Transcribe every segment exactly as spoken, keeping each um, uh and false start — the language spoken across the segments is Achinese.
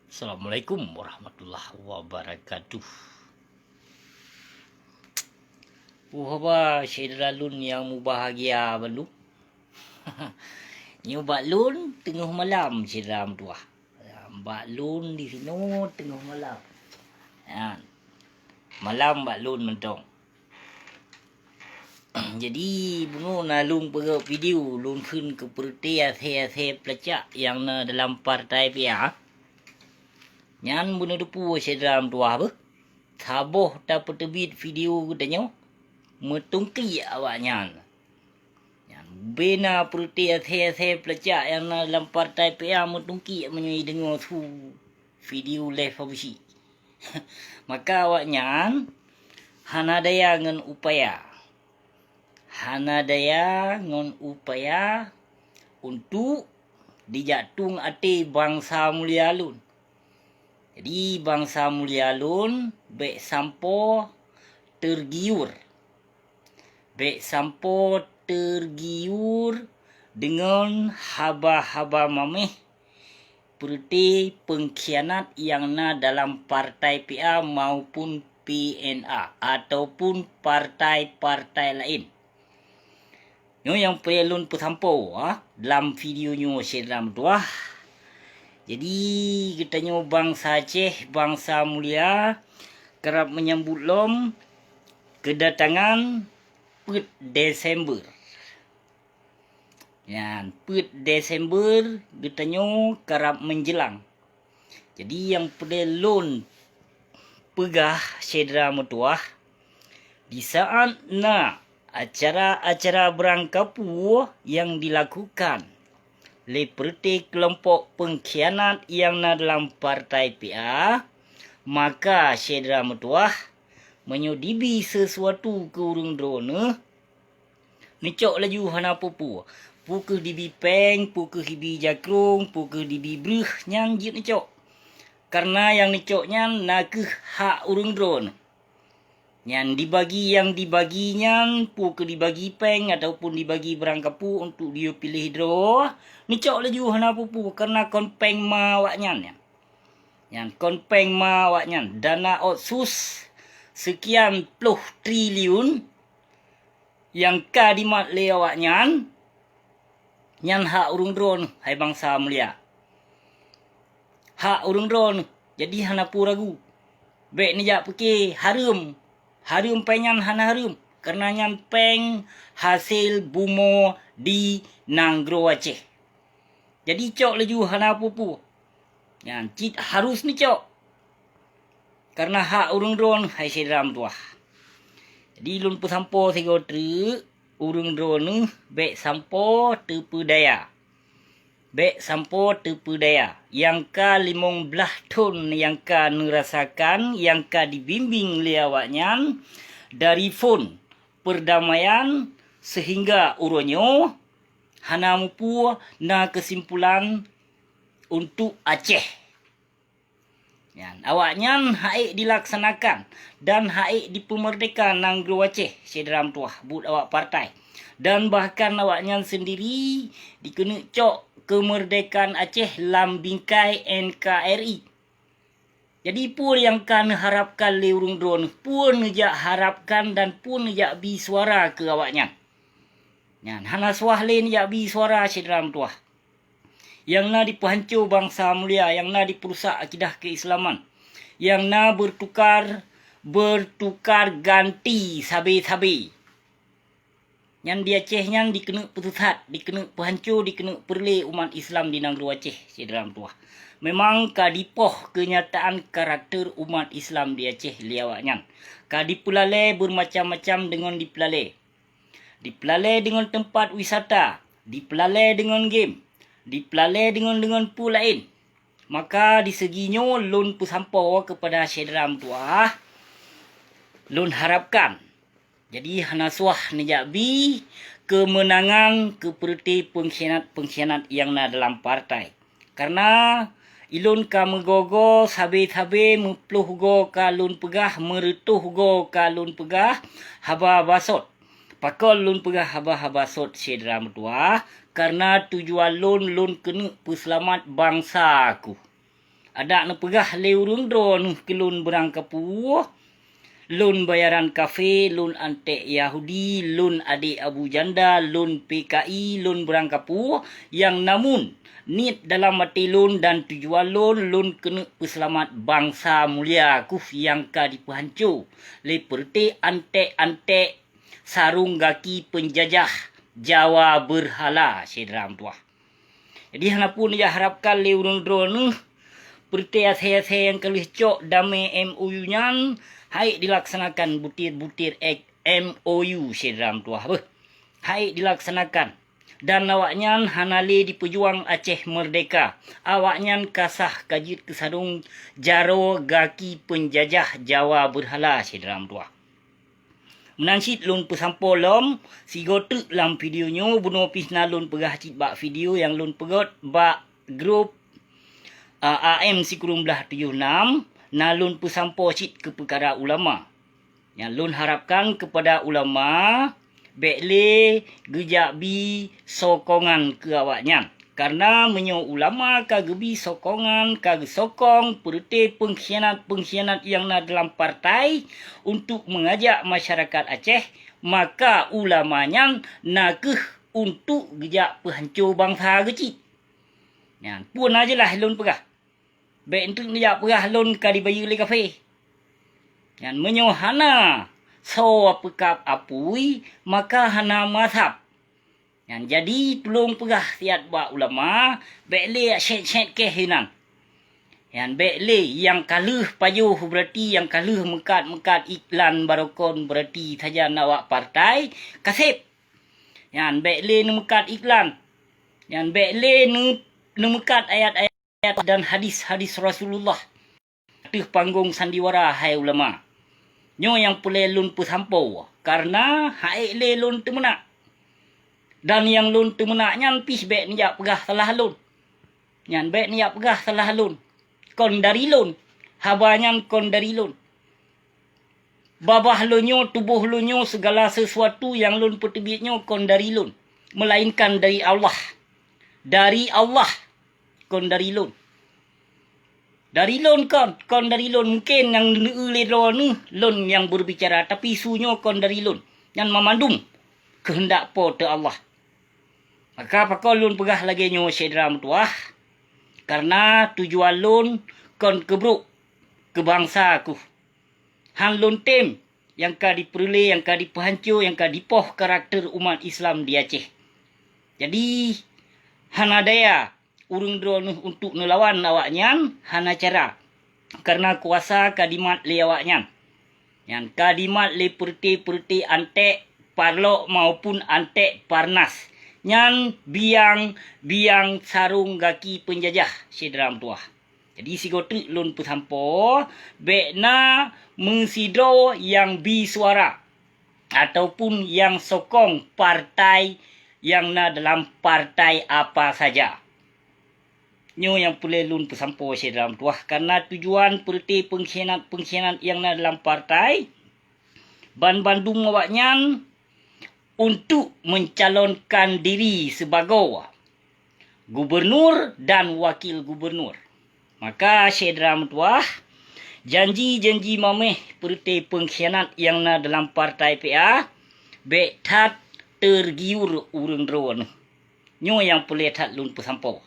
Assalamualaikum warahmatullahi wabarakatuh. Puhaba syedara lôn nyang mubahgia bandum. Nyoe bak lôn teungoh malam syedara meutuwah. Bak lôn disinoe teungoh malam. Nyan. Malam bak lôn mantong. Jadi bunoe na lôn peugah video lôn kheun keu peureuté asée-asée peulacak nyang na dalam partai PA. Nyan beuneuteupeu syedara meutuwah beuh. Saboh tapeuteubiet video geutanyoe meutungkiek awaknyan. Nyan bena peureuté asée-asée peulacak nyang na dalam partai PA meutungkiek meunyoe jideungoe su video lé Fabusi. Maka awaknyan hana daya ngon upaya. Hana daya ngon upaya untuk dijak tueng até bansa mulia lôn. Jadi bansa mulia lôn bék sampoe teugiur. Bék sampoe teugiur deungon haba-haba maméh peureuté peungkhianat nyang na dalam partai PA maupun PNA ataupun partai-partai laén. Nyoe nyang peureulée lôn peusampoe, ha, dalam video nyoe syedara meutuwah. Jadi geutanyoe bansa Aceh, bansa mulia, karab meunyambut lom keudatangan peuet Desember. Nyan peuet Desember geutanyoe karab meujeulang. Jadi nyang peureulée lôn peugah syedara meutuwah, disaát na acara-acara beurangkapeue nyang dilakukan lé peureuté keulompok peungkhianat nyang na dalam partai PA, maka syedara meutuwah, meunyoe dibi seusuatu keu ureuëng droeneueh, neucok laju hana peue-peue. Peue kheueh dibi péng, peue kheueh dibi jakrong, peue kheueh dibi breueh, nyan jeuet neucok. Kareuna nyang neucok nyan na kheueh hak ureuëng droeneueh. Nyan dibagi nyang dibagi nyan, peue kheueh dibagi péng ataupun dibagi beurangkapeue untuk jiyue piléh droe, neucok laju hana peue-peue kareuna kon péng ma awaknyan nyan. Nyan kon péng ma awaknyan, dana otsus seukian ploh triliun nyang ka dimat lé awaknyan, nyan hak ureuëng droeneueh, hai bansa mulia. Hak ureuëng droeneueh, jadi hana peue ragu. Bék neujak pike hareuem. Hareuem péng nyan hana hareuem, kareuna nyan péng hasé bumoe di nanggroe Aceh. Jadi cok laju hana peue-peue. Nyan cit harus neucok. Kareuna hak ureuëng droeneueh hai syedara meutuwah. Jadi lôn peusampoe sigoe treuk, ureuëng droeneueh bék sampoe teupeudaya. Bék sampoe teupeudaya. Nyang ka limong blaih thon nyang ka neurasakan, nyang ka dibimbéng lé awaknyan dari phon perdamaian seuhingga uroe nyoe hana mupeue na keusimpulan untuk Aceh. Nyan, awaknyan ha'ék dilaksanakan dan ha'ék dipeumeurdeka nanggroe Aceh, syedara meutuwah, buet awak partai. Dan bahkan awaknyan seundiri dikeuneuk cok keumeurdekaan Aceh lam bingkai N K R I. Jadi peue nyang ka neuharapkan lé ureuëng droeneueh, peue neujak harapkan dan peue neujak bi suara keu awaknyan? Nyan hana suah lé neujak bi suara syedara meutuwah. Nyang na dipeuhanco bansa mulia, nyang na dipeurusak akidah keuislaman, nyang na beutukar, beutukar ganti sabe-sabe. Nyan di Aceh nyan dikeuneuk peuseusat, dikeuneuk peuhanco, dikeuneuk peureulée umat Islam di nanggroe Aceh, syedara meutuwah. Memang ka dipoh keunyataan karakter umat Islam di Aceh lé awaknyan. Ka dipeulalée beureumacam-macam deungon dipeulalée. Dipeulalée deungon teumpat wisata, dipeulalée deungon game, dipeulalée deungon, deungon peue laén. Maka di seugi nyoe lôn peusampoe keupada syedara meutuwah, lôn harapkan jadi hana suah neujak bi keumeunangan keu peureuté peungkhianat-peungkhianat nyang na dalam partai. Kareuna ilôn ka meugoe-goe sabe-sabe, meuploh goe ka lôn peugah, meureutoh goe ka lôn peugah haba-haba sot. Pakon lôn peugah haba-haba sot syedara meutuwah? Kareuna tujuan lôn, lôn keuneuk peuseulamat bansa ku. Adak neupeugah lé ureuëng droeneuh keu lôn beurangkapeue, lôn bayaran kafé, lôn anték Yahudi, lôn adék Abu Janda, lôn P K I, lôn beurangkapeue, nyang namun niet dalam até lôn dan tujuan lôn, lôn keuneuk peuseulamat bansa mulia kuh nyang ka jipeuhanco lé peureute anték-anték sarong gaki peunjajah Jawa beurhala, syedara meutuwah. Jadi, hana peue neujak harapkan lé ureuëng droeneuh peureute asai-asai nyang ka lheueh cok damé M O U nyan, hai dilaksanakan butir-butir ek M O U, syedara meutuwah beuh. Hai dilaksanakan. Dan awaknyan hana lé jipeujuang Aceh meurdeka. Awaknyan ka sah ka jeuet keu sarong jaroe gaki peunjajah Jawa beurhala, syedara meutuwah. Meunan cit lôn peusampoe lom, sigoe treuk lam video nyoe, bunoe pih na lôn peugah cit bak video nyang lôn peugét bak grup, a, A M sikureueng blaih tujoh nam, na lôn peusampoe cit keu peukara ulama. Nyang lôn harapkan keupada ulama, bék lé geujak bi sokongan keu awaknyan. Kareuna meunyoe ulama ka geubi sokongan, ka geusokong peureute peungkhianat-peungkhianat nyang na dalam partai untuk meungajak masyarakat Aceh, maka ulama nyan na kheueh untuk geujak peuhanco bansa geuh cit. Nyan, peue na jeulaih lôn peugah. Bék eunteuk neujak peugah lôn ka dibayeue lé kafé. Nyan meunyoe hana soe peukab apui, maka hana mazhab. Nyan jadi tulông peugah siat bak ulama, bék lé sét-sét keh hinan. Nyan bék lé nyang ka lheueh pajoh, beurati nyang ka lheueh meukat-meukat iklan barokon, beurati sajan awak partai ka sép. Nyan bék lé neumeukat iklan. Nyan bék lé neu-, neumeukat ayat-ayat dan hadis-hadis Rasulullah ateueh panggong sandiwara, hai ulama. Nyoe nyang peureulée lôn peusampoe, kareuna han ék lé lôn teumeunak. Dan nyang lôn teumeunak nyan pih bék neujak peugah salah lôn. Nyan bék neujak peugah salah lôn. Kon dari lôn. Haba nyan kon dari lôn. Babah lôn nyoe, tuboh lôn nyoe, sigala sisuatu nyang lôn peuteubiet nyoe kon dari lôn, meulainkan dari Allah. Dari Allah, kon dari lôn. Dari lôn kon, kon dari lôn. Mungken nyang neueu lé droeneuh lôn nyang beureubicara, tapi su nyoe kon dari lôn. Nyan mamandum keuheundak Po teu Allah. Maka pakon lôn peugah lagée nyoe, syedara meutuwah? Kareuna tujuan lôn kon keu brok, keu bansa kuh. Han lôn tem nyang ka jipeureulée, nyang ka jipeuhanco, nyang ka jipoh karakter umat Islam di Aceh. Jadi, hana daya ureuëng droeneuh untuk neulawan awaknyan, hana cara, kareuna kuasa ka jimat lé awaknyan. Nyan ka jimat lé peureute-peureute anték parlok maupun anték parnas. Nyan biang-biang sarong gaki peunjajah, syedara meutuwah. Jadi, sigoe treuk lôn peusampoe, bék na meusidroe nyang bi suara ataupun nyang sokong partai nyang na dalam partai apa saja. Nyoe nyang peureulée lôn peusampoe, syedara meutuwah, kareuna tujuan peureute peungkhianat-peungkhianat nyang na dalam partai, banmandum awaknyan untuk meucalonkan diri sibagoe gubunur dan wakil gubunur. Maka, syedara meutuwah, janji-janji maméh peureute peungkhianat nyang na dalam partai P A, bék that teugiur ureuëng droeneuh. Nyoe nyang peureulée that lôn peusampoe.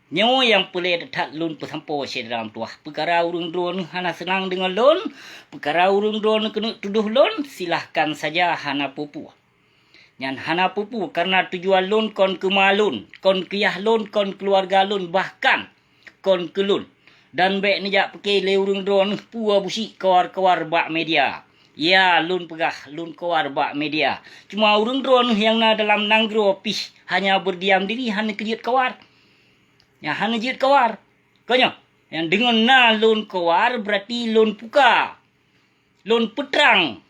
Nyoe nyang peureulée that lôn peusampoe, syedara meutuwah. Peukara ureuëng droeneuh hana seunang deungon lôn, peukara ureuëng droeneuh keuneuk tudoh lôn, silahkan saja, hana peue-peue. Nyan hana peue-peue, kareuna tujuan lôn kon keu ma lôn, kon keu yah lôn, kon keuluwarga lôn, bahkan kon keu lôn. Dan bék neujak pike lé ureuëng droeneuh peue busyik kawar-kawar bak media. Ya, lôn peugah, lôn kawar bak media. Cuma ureuëng droeneuh nyang na dalam nanggroe pih hanya beurdiam diri, hana keujeuet kawar. Nyan hana jeuet kawar. Kon nyoe, nyang deungon na lôn kawar, beurati lôn puka, lôn peutrang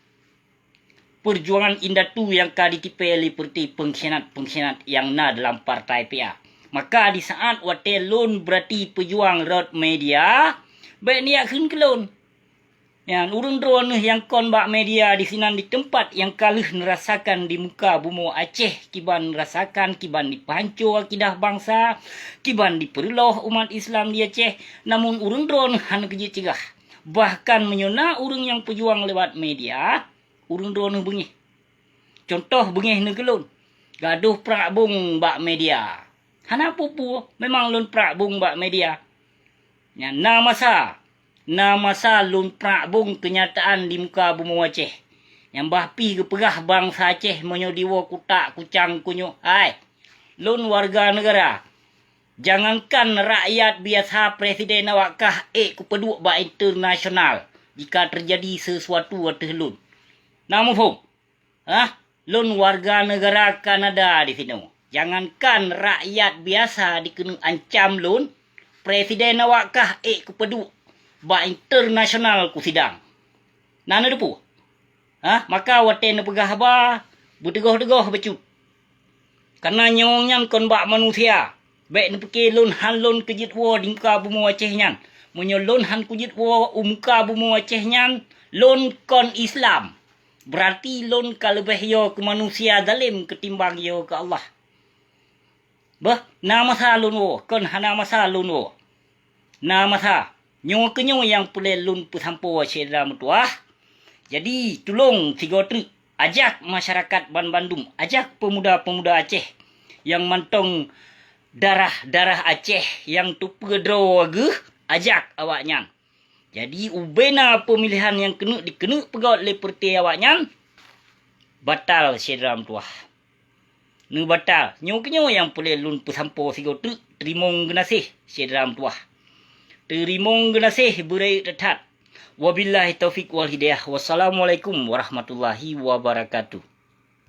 peurjuangan indatu nyang ka jitipée lé peureute peungkhianat-peungkhianat nyang na dalam partai P A. Maka, di saát watée lôn beurati peujuang rot media, bék neujak kheun keu lôn. Nyan, ureuëng droeneueh nyang kon bak media disinan di teumpat nyang ka lheueh neurasakan di muka bumoe Aceh, kiban neurasakan, kiban dipeuhanco akidah bansa, kiban dipeureuloh umat Islam di Aceh, namun ureuëng droeneueh hana keujeuet cegah. Bahkan meunyoe na ureuëng nyang peujuang lewat media, ureuëng droeneueh beungéh. Contoh beungéh neuh keu lôn, gadôh prak bông bak media. Hana peue-peue, memang lôn prak bông bak media. Nyan na masa, na masa lôn prak bông keunyataan di muka bumoe Aceh. Nyang bah pih geupeugah bansa Aceh meunyoe diwoe kutak kucang kunyueng, hai, lôn warga negara. Jangankan rakyat biasa, presiden awak kah ék kupeuduek bak internasional jika teujadi sesuatu ateueh lôn. Na muphom? Hah? Lôn warga negara Kanada disinoe. Jangankan rakyat biasa dikeuneuk ancam lôn, presiden awak kah ék kupeuduek bak internasional kusidang. Na neuteupeue? Hah? Maka watée neupeugah haba, beuteugôh-teugôh bacut. Kareuna nyawöng nyan kon bak manusia. Bék neupike lôn hán lôn keujeuet woe di muka bumoe Aceh nyan. Meunyoe lôn hán keujeuet woe u muka bumoe Aceh nyan, lôn kon Islam. Beurati lôn ka leubeh yo keu manusia zalem keutimbang yo keu Allah. Beuh, na masa lôn woe, kon hana masa lôn woe. Na masa, nyoe keunyoe nyang peureulée lôn peusampoe syedara meutuwah. Jadi, tulông sigoe treuk ajak masyarakat banbandum, ajak peumuda-peumuda Aceh nyang mantong darah-darah Aceh nyang teupeue droe geuh, ajak awaknyan. Jadi, ubena peumilihan nyang keuneuk dikeuneuk peugét lé peureuté awaknyan, batal syedara meutuwah. Neubatal. Nyoe keunyoe nyang peureulée lôn peusampoe sigoe treuk, teurimong geunaséh syedara meutuwah. Teurimong geunaséh beurayeuk that-that. Wabillahi taufiq wal hidayah. Wassalamualaikum warahmatullahi wabarakatuh.